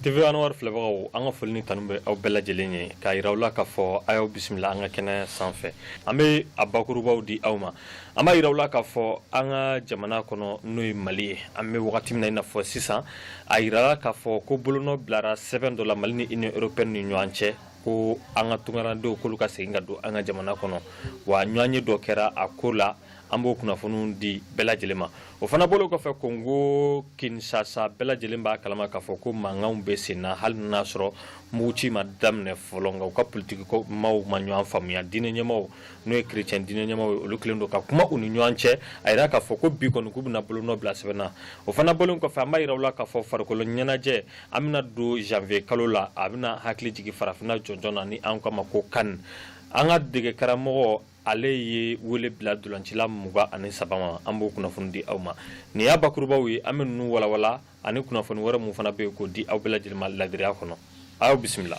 TV Anwar filɛbagaw, an ka foli ni tanu bɛ aw bɛɛ lajɛlen ye k'a yira aw la k'a fɔ a y'aw bisimila an ka kɛnɛ sanfɛ. An bɛ a bakurubaw di aw ma. An b'a yira aw la k'a fɔ an ka jamana kɔnɔ, n'o ye Mali ye, an bɛ wagati min na i n'a fɔ sisan, a yirala k'a fɔ ko bolonɔ bilara sɛbɛn dɔ la Mali ni Union européenne ni ɲɔgɔn cɛ, ko an ka tunkarandenw k'olu ka segin ka don an ka jamana kɔnɔ. Wa ɲɔgɔnye dɔ kɛra a ko la, an b'o kunnafoniw di bɛɛ lajɛlen ma. O fana bolo kɔfɛ, Kongo Kinshasa, bɛɛ lajɛlen b'a kalama k'a fɔ ko mankanw bɛ sen na, hali n'a sɔrɔ muguci ma daminɛ fɔlɔ, nka u ka politiki maaw ma ɲɔgɔn faamuya. Diinɛ ɲɛmaaw, n'o ye chrétien diinɛ ɲɛmaaw ye, olu kɛlen don ka kuma u ni ɲɔgɔn cɛ. A yira k'a fɔ ko bi kɔni k'u bɛna bolonɔ bila sɛbɛn na. O fana bɔlen kɔfɛ, an b'a yira u la k'a fɔ farikolo ɲɛnajɛ, an bɛna don janvier kalo la, a bɛna hakili jigin farafinna jɔnjɔn na ni an k'a ma ko CAN. An ka dege karamɔgɔ, ale ye wele bila dolancila 23 ma. An b'o kunnafoni di aw ma. Nin y'a bakurubaw ye. An bɛ ninnu walawala ani kunnafoni wɛrɛ mun fana bɛ yen k'o di aw bɛɛ lajɛlen ma ladiriya kɔnɔ. A y'aw bisimila.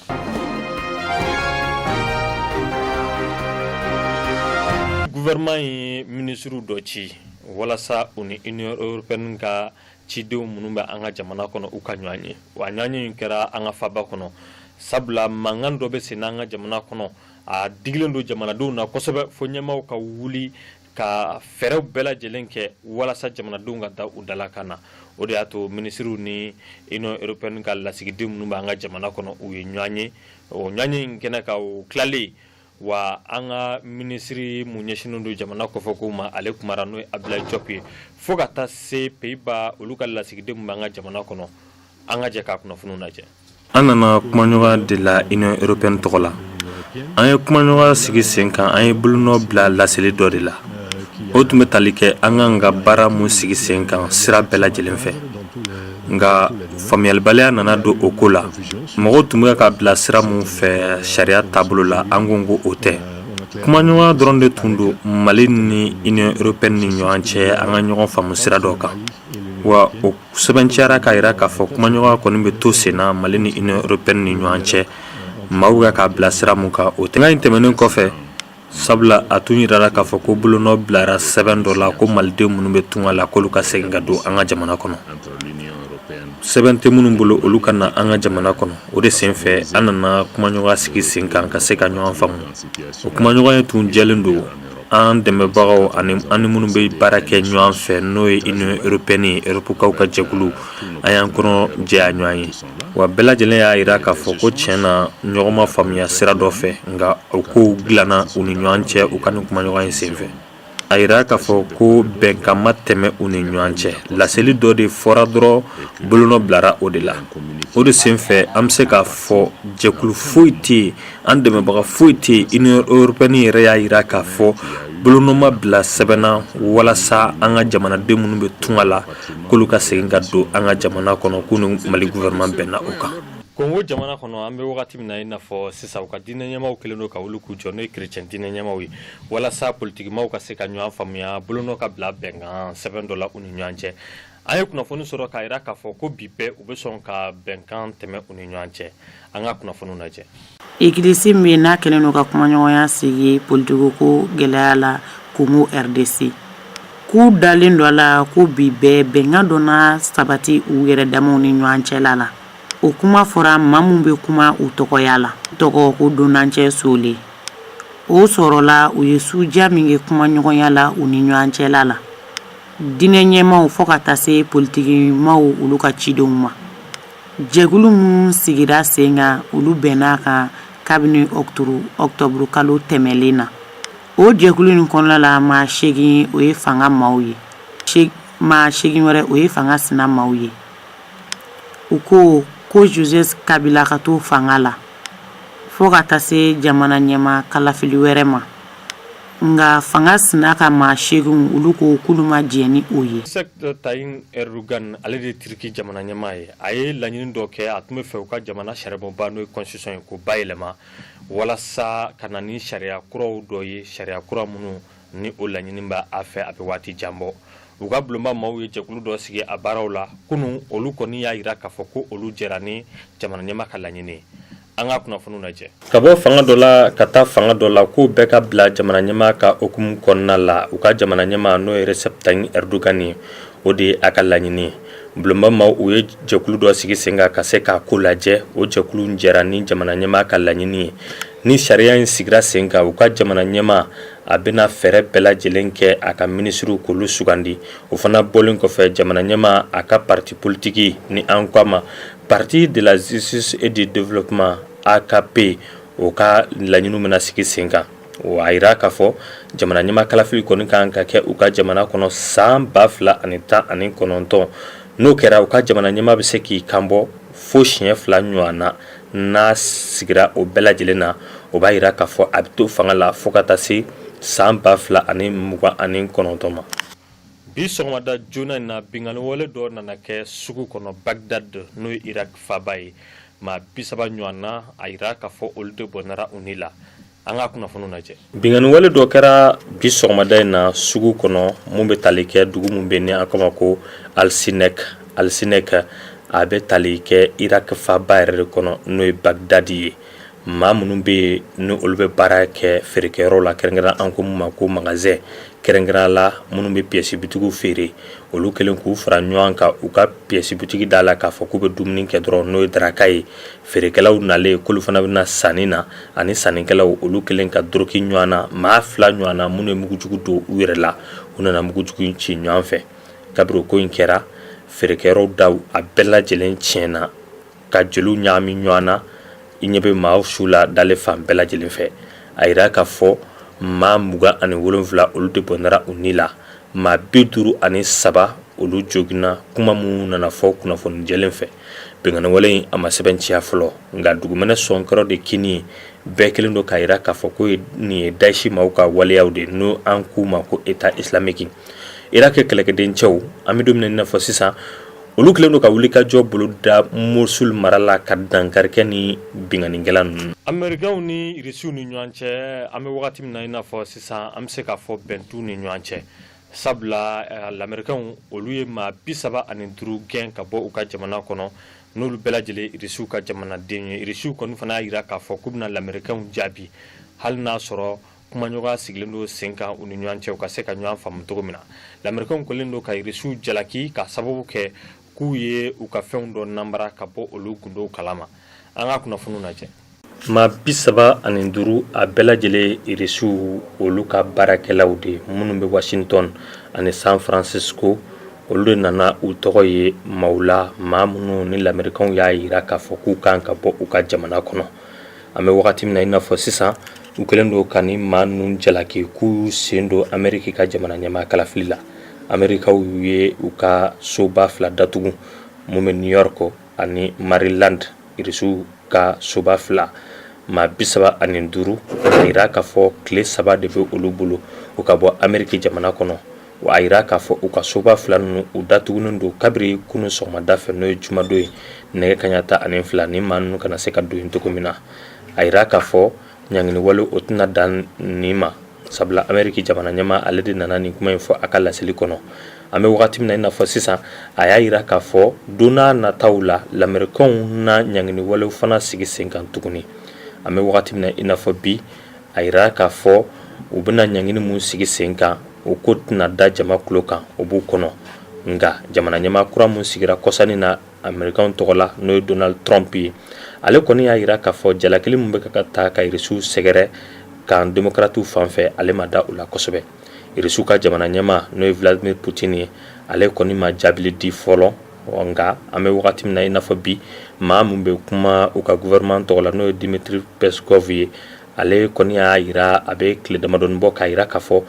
Gouvernement ye minisiriw dɔ ci walasa u ni Union européenne ka cidenw minnu bɛ an ka jamana kɔnɔ, u ka ɲɔgɔn ye. Wa ɲɔgɔn ye in kɛra an ka faba kɔnɔ, sabula mankan dɔ bɛ sen an ka jamana kɔnɔ, a digilen don jamanadenw na kosɛbɛ, fo ɲɛmaaw ka wuli ka fɛɛrɛw bɛɛ lajɛlen kɛ walasa jamanadenw ka da u dalakan na. O de y'a to minisiriw ni Union européenne ka lasigiden minnu bɛ an ka jamana kɔnɔ, u ye ɲɔgɔn ye. O ɲɔgɔn ye in kɛnɛ kan, o tilalen wa, an ka minisiri mun ɲɛsinnen don jamana kɔfɛkow ma, ale kumara, n'o ye Abdoulaye Diop ye, fo ka taa se Pays-Bas, olu ka lasigiden mun bɛ an ka jamana kɔnɔ. An ka jɛ k'a kunnafoniw lajɛ. An nana kumaɲɔgɔnya de la Union européenne tɔgɔ la. An ye kumaɲɔgɔnya sigi sen kan, an ye bolonɔ bila laseli dɔ de la. O tun bɛ tali kɛ an kan ka baara mun sigi sen kan sira bɛɛ lajɛlen fɛ. Nka faamuyalibaliya nana don o ko la. Mɔgɔw tun bɛ ka bila sira mun fɛ sariya taabolo la, an ko ko o tɛ. Kumaɲɔgɔnya dɔrɔn de tun don Mali ni Union européenne ni ɲɔgɔn cɛ, an ka ɲɔgɔn faamu sira dɔ kan. Wa o sɛbɛntiyara k'a jira k'a fɔ kumaɲɔgɔnya kɔni bɛ to sen na Mali ni Union européenne ni ɲɔgɔn cɛ. Maaw bɛ k'a bila sira mun kan, o tɛ. In tɛmɛnen kɔfɛ, sabula a tun jirara k'a fɔ ko bolonɔ bilara sɛbɛn dɔ la ko maliden minnu bɛ tunga la, k'olu ka segin ka don an ka jamana kɔnɔ, sɛbɛn tɛ minnu bolo, olu ka na an ka jamana kɔnɔ. O de senfɛ, an nana kumaɲɔgɔnya sigi sen kan ka se ka ɲɔgɔn faamu. O kumaɲɔgɔnya tun jɛlen don an dɛmɛbagaw ani an ni minnu bɛ baara kɛ ɲɔgɔn fɛ, n'o ye Union européenne ye, Europe-kaw ka jɛkulu. An y'an kɔnɔ jɛya ɲɔgɔn ye, wa bɛɛ lajɛlen y'a jira k'a fɔ ko tiɲɛ na, ɲɔgɔn ma faamuya sira dɔ fɛ, nka o kow dilanna u ni ɲɔgɔn cɛ u ka nin kumaɲɔgɔnya in senfɛ. A jira k'a fɔ ko bɛnkan ma tɛmɛ u ni ɲɔgɔn cɛ, laseli dɔ de fɔra dɔrɔn, bolonɔ bilara o de la. O de senfɛ, an bɛ se k'a fɔ jɛkulu foyi tɛ yen, an dɛmɛbaga foyi tɛ yen. Union européenne yɛrɛ y'a jira k'a fɔ bolonɔ ma bila sɛbɛn na walasa an ka jamanaden minnu bɛ tunga la, k'olu ka segin ka don an ka jamana kɔnɔ, k'u ni Mali gouvernement bɛnna o kan. Kongo jamana kɔnɔ, an bɛ wagati min na i n'a fɔ sisan, u ka diinɛ ɲɛmaaw kɛlen don ka wuli k'u jɔ, n'o ye chrétien diinɛ ɲɛmaaw ye, walasa politikimaw ka se ka ɲɔgɔn faamuya, bolonɔ ka bila bɛnkan sɛbɛn dɔ la u ni ɲɔgɔn cɛ. An ye kunnafoni sɔrɔ k'a jira k'a fɔ ko bi bɛɛ u bɛ sɔn ka bɛnkan tɛmɛ u ni ɲɔgɔn cɛ. An ka kunnafoniw lajɛ. Egilisi min n'a kɛlen don ka kumaɲɔgɔnya sigi politiki ko gɛlɛya la Congo RDC, k'u dalen don a la ko bi bɛɛ bɛnkan dɔ na sabati u yɛrɛ damaw ni ɲɔgɔn cɛla la. O kuma fɔra maa min bɛ kuma u tɔgɔya la, tɔgɔ ko Donancɛ Sole. O sɔrɔla u ye suja min kɛ kumaɲɔgɔnya la u ni ɲɔgɔn cɛla la, diinɛ ɲɛmaaw fo ka taa se politikimaw olu ka cidenw ma. Jɛkulu minnu sigira sen kan, olu bɛnna a kan kabini ɔkutɔburu kalo tɛmɛnlen na. O jɛkulu in kɔnɔna la, maa 8, o ye fanga maaw ye, maa 8 wɛrɛ, o ye fanga sina maaw ye. U ko ko Joseph Kabila ka to fanga la fo ka taa se jamana ɲɛmaa kalafili wɛrɛ ma. Nka fanga sina ka maa 8, olu ko k'olu ma jɛn ni o ye. Recep Tayyip Erdogan, ale de ye Turki jamana ɲɛmaa ye, a ye laɲini dɔ kɛ. A tun bɛ fɛ u ka jamana sariyabonba, n'o ye constitution ye, k'o bayɛlɛma walasa ka na ni sariya kuraw dɔ ye, sariya kura minnu ni o laɲini b'a a fɛ a bɛ waati jan bɔ. U ka bulonba maaw ye jɛkulu dɔ sigi a baaraw la kunun. Olu kɔni y'a jira k'a fɔ ko olu jɛra ni jamana ɲɛmaa ka laɲini ye. An ka kunnafoniw lajɛ. Ka bɔ fanga dɔ la ka taa fanga dɔ la, k'o bɛɛ ka bila jamana ɲɛmaa ka hukumu kɔnɔna la, u ka jamana ɲɛmaa, n'o ye Recep Tayyip Erdogan ye, o de ye a ka laɲini ye. Bulonba maaw u ye jɛkulu dɔ sigi sen kan ka se k'a ko lajɛ. O jɛkulu jɛra ni jamana ɲɛmaa ka laɲini ye. Ni sariya in sigira sen kan, u ka jamana ɲɛmaa a bɛna fɛɛrɛ bɛɛ lajɛlen kɛ a ka minisiriw k'olu sugandi. O fana bɔlen kɔfɛ, jamana ɲɛmaa a ka parti politiki ni an ko a ma Parti de la justice et du développement, AKP, o ka laɲiniw bɛna sigi sen kan. O a jira k'a fɔ jamana ɲɛmaa kalafili kɔni kan ka kɛ u ka jamana kɔnɔ san 2019. N'o kɛra, u ka jamana ɲɛmaa bɛ se k'i kanbɔ fo siɲɛ fila ɲɔgɔn na. N'a sigira o bɛɛ lajɛlen na, o b'a jira k'a fɔ a bɛ to fanga la fo ka taa se san 2029 ma. Bi sɔgɔmada joona in na, binkanni wale dɔ nana kɛ sugu kɔnɔ Bagdad, n'o ye Irak faaba ye. Maa 30 ɲɔgɔn na, a jira k'a fɔ olu de bɔnɛra u ni la. An ka kunnafoniw lajɛ. Binkanni wale dɔ kɛra bi sɔgɔmada in na sugu kɔnɔ mun bɛ tali kɛ dugu min bɛ ni an k'a ma ko Alsinek. Alsinek a bɛ tali kɛ Irak faaba yɛrɛ de kɔnɔ, n'o ye Bagdad ye. Maa minnu bɛ yen ni olu bɛ baara kɛ feerekɛyɔrɔ la, kɛrɛnkɛrɛn an ko min ma ko magasin, kɛrɛnkɛrɛn la minnu bɛ pièce bitigiw feere, olu kɛlen k'u fara ɲɔgɔn kan u ka pièce bitigi da la k'a fɔ k'u bɛ dumuni kɛ dɔrɔn, n'o ye daraka ye. Feerekɛlaw nalen k'olu fana bɛna sanni na, ani sannikɛlaw, olu kɛlen ka doroki ɲɔgɔn na, maa fila ɲɔgɔn na minnu ye mugujugu don u yɛrɛ la, u nana mugujugu ci ɲɔgɔn fɛ. Kabiri o ko in kɛra, feerekɛyɔrɔw daw a bɛɛ lajɛlen tiɲɛna ka joliw ɲagami ɲɔgɔn na. I ɲɛ bɛ maaw su la dalen fan bɛɛ lajɛlen fɛ. A jira k'a fɔ maa 27, olu de bɔnɛra u ni la, maa 53, olu joginna, kuma minnu nana fɔ kunnafoni jɛlen fɛ. Binkanni wale in a ma sɛbɛntiya fɔlɔ, nka dugumɛnɛ sɔnkɔrɔ de kini bɛɛ kɛlen don k'a jira k'a fɔ ko nin ye Daesh maaw ka waleyaw de, n'o an k'u ma ko État islamique. Irak kɛlɛkɛden cɛw, an bɛ don min na i n'a fɔ sisan, olu kɛlen don ka wulikajɔ boloda Mosul mara la ka dankari kɛ ni binkannikɛla ninnu. Amerikaw ni Irisiw ni ɲɔgɔn cɛ, an bɛ wagati min na i n'a fɔ sisan, an bɛ se k'a fɔ bɛn t'u ni ɲɔgɔn cɛ, sabula lamerikɛnw olu ye maa 35 gɛn ka bɔ u ka jamana kɔnɔ, n'olu bɛɛ lajɛlen Irisiw ka jamanaden ye. Irisiw kɔni fana y'a jira k'a fɔ k'u bɛna lamerikɛnw jaabi, hali n'a sɔrɔ kumaɲɔgɔnya sigilen don sen kan u ni ɲɔgɔn cɛ, u ka se ka ɲɔgɔn faamu cogo min na. Lamerikɛnw kɛlen don ka Irisiw jalaki ka sababu kɛ k'u ye u ka fɛnw dɔ nanbara ka bɔ olu gundow kalama. An ka kunnafoniw lajɛ. Maa 35, a bɛɛ lajɛlen Irisiw olu ka baarakɛlaw de minnu bɛ Washington ani San Francisco, olu de nana u tɔgɔ ye maaw la, maa minnu ni lamerikɛnw y'a jira k'a fɔ k'u kan ka bɔ u ka jamana kɔnɔ. An bɛ wagati min na i n'a fɔ sisan, u kɛlen don ka ni maa ninnu jalaki k'u sen don Ameriki ka jamana ɲɛmaa kalafili la. Amerikaw ye u ka soba fila datugu mun bɛ New York ani Maryland. Irisiw ka soba fila, maa 35, a jira k'a fɔ tile 3 de bɛ olu bolo u ka bɔ Ameriki jamana kɔnɔ. Wa a jira k'a fɔ u ka soba fila ninnu u datugunen don kabiri kunun sɔgɔmada fɛ, n'o ye jumadon ye nɛgɛ kaɲa 12, ni maa ninnu kana se ka don yen cogo min na. A jira k'a fɔ ɲangini wale o tɛna dan nin ma, sabula Ameriki jamana ɲɛmaa ale de nana nin kuma in fɔ a ka laseli kɔnɔ. An bɛ wagati min na i n'a fɔ sisan, a y'a jira k'a fɔ don n'a nataw la, lamerikɛnw na ɲangini walew fana sigi sen kan tuguni. An bɛ wagati min na i n'a fɔ bi, a jira k'a fɔ u bɛna ɲangini mun sigi sen kan, o ko tɛna da jama tulo kan, o b'u kɔnɔ. Nka jamana ɲɛmaa kura mun sigira kɔsani na Amerikaw tɔgɔ la, n'o ye Donald Trump ye, ale kɔni y'a jira k'a fɔ jalakili min bɛ ka taa ka Irisiw sɛgɛrɛ kan démocratew fan fɛ, ale ma da o la kosɛbɛ. Irisiw ka jamana ɲɛmaa, n'o ye Vladimir Poutine ye, ale kɔni ma jaabili di fɔlɔ. Nka an bɛ wagati min na i n'a fɔ bi, maa min bɛ kuma u ka gouvernement tɔgɔ la, n'o ye Dmitry Peskov ye, ale kɔni y'a jira a bɛ tile damadɔni bɔ k'a jira k'a fɔ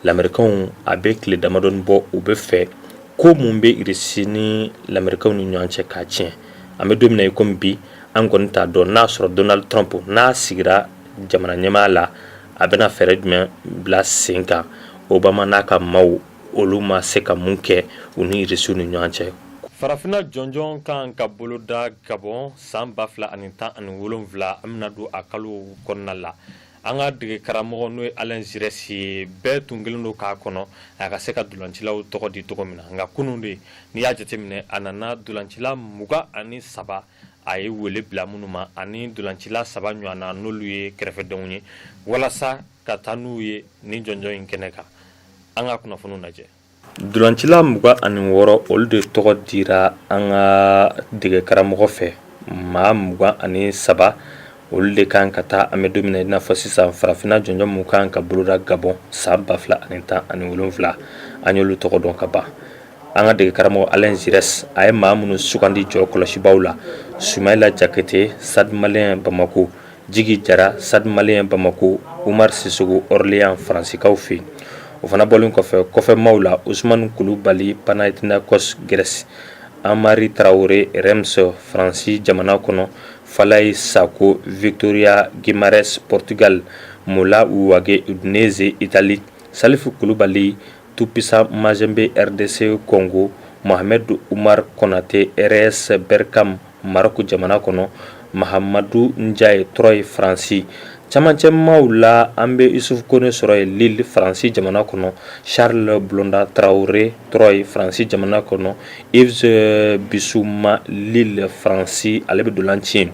lamerikɛnw a bɛ tile damadɔni bɔ, u bɛ fɛ ko mun bɛ Irisi ni lamerikɛnw ni ɲɔgɔn cɛ k'a tiɲɛ. An bɛ don min na i komi bi, an kɔni t'a dɔn n'a sɔrɔ Donald Trump n'a sigira jamana ɲɛmaa la, a bɛna fɛɛrɛ jumɛn bila sen kan Obama n'a ka maaw olu ma se ka mun kɛ u ni Irisiw ni ɲɔgɔn cɛ. Farafinna jɔnjɔn kan ka boloda Gabon san 2017, an bɛna don a kalo kɔnɔna la. An ka dege karamɔgɔ, n'o ye Alain Giresse ye, bɛɛ tun kɛlen don k'a kɔnɔ a ka se ka dolancilaw tɔgɔ di cogo min na. Nka kunun de, n'i y'a jateminɛ, a nana dolancila 23, a ye wele bila minnu ma, ani dolancila saba ɲɔgɔn na, n'olu ye kɛrɛfɛdenw ye, walasa ka taa n'u ye nin jɔnjɔn in kɛnɛ kan. An ka kunnafoniw lajɛ. Ntolancila 26, olu de tɔgɔ dira an ka dege karamɔgɔ fɛ. Maa 23, olu de kan ka taa, an bɛ don min na i n'a fɔ sisan, farafinna jɔnjɔn mun kan ka boloda Gabon san 2017, an y'olu tɔgɔ dɔn ka ban. An ka dege karamɔgɔ Alain Giresse, a ye maa minnu sugandi jɔ kɔlɔsibaw la: Sumayila Jakite, Stade Malien Bamako; Jigi Jara, Stade Malien Bamako; Umar Sissoco, Orléans, Faransikaw fɛ yen. O fana bɔlen kɔfɛ, kɔfɛmaw la, Usumani Kulubali, Panathinaikos, Grèce; Amari Traoré, Reims, Faransi jamana kɔnɔ; Falaye Sako, Victoria Guimarães, Portugal; Mola Wage, Udinese, Italie; Salifu Kulubali, Tout-Puissant Mazembe, RDC Congo; Mohamed Umar Konate, RS Berkane, Maroc jamana kɔnɔ; Mahamadu Njaye, Troyes, Faransi. Camancɛmaw la, an bɛ Isuf Kone sɔrɔ yen, Lille, Faransi jamana kɔnɔ; Charles Blondin Traoré, Troyes, Faransi jamana kɔnɔ; Yves Bissouma, Lille, Faransi, ale bɛ dolan ci yen;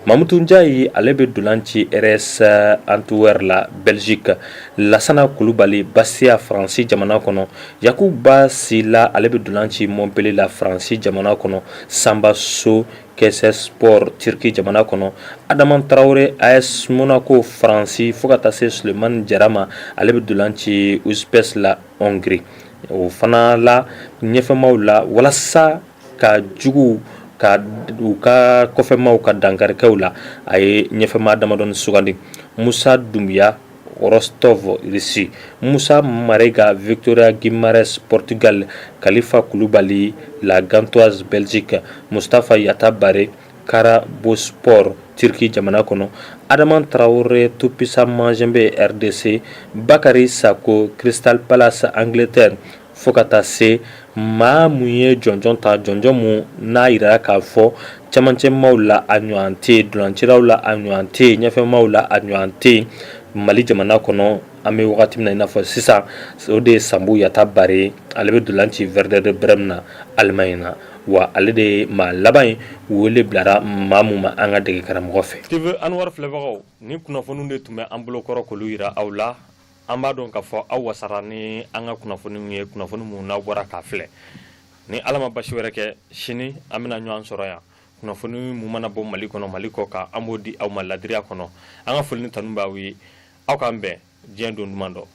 Mamutu Njaye, ale bɛ dolan ci RS Antwerp la, Belgique; Lasana Kulubali, Bastia, Faransi jamana kɔnɔ; Yakuba Sila, ale bɛ dolan ci Montpellier la, Faransi jamana kɔnɔ; Samba So, Kayserispor, Turquie jamana kɔnɔ; Adama Traoré, AS Monaco, Faransi, fo ka taa se Sulemani Jara ma, ale bɛ dolan ci Újpest la, Hongrie. O fana la, ɲɛfɛmaw la, walasa ka jugu ka u ka kɔfɛmaw ka dankarikɛw la, a ye ɲɛfɛma damadɔni sugandi: Musa Dumbuya, Rostov, Russie; Musa Marega, Victoria Guimarães, Portugal; Khalifa Kulubali, La Gantoise, Belgique; Mustafa Yatabare, Karabükspor, Turquie jamana kɔnɔ; Adama Traoré, Tout-Puissant Mazembe, RDC; Bakary Sako, Crystal Palace, Angleterre, fo ka taa se maa mun ye jɔnjɔn ta, jɔnjɔn mun n'a yira k'a fɔ camancɛmaw la a ɲɔgɔn tɛ yen, dolancilaw la a ɲɔgɔn tɛ yen, ɲɛfɛmaw la a ɲɔgɔn tɛ yen Mali jamana kɔnɔ an bɛ wagati min na i n'a fɔ sisan, o de ye Sambu Yatabare ye. Ale bɛ dolan ci Werder de Brême na, Allemagne na, wa ale de ye maa laban ye wele bilara maa mun ma an ka dege karamɔgɔ fɛ. TV Anwar filɛbagaw, ni kunnafoniw de tun bɛ an bolokɔrɔ k'olu yira aw la. An b'a dɔn k'a fɔ aw wasara ni an ka kunnafoniw ye, kunnafoni mun n'aw bɔra k'a filɛ. Ni Ala ma basi wɛrɛ kɛ, sini an bɛna ɲɔgɔn sɔrɔ yan. Kunnafoni mun mana bɔ Mali kɔnɔ, Mali kɔ kan, an b'o di aw ma ladiriya kɔnɔ. An ka foli ni tanu b'aw ye. Aw k'an bɛn diɲɛ don duman dɔ.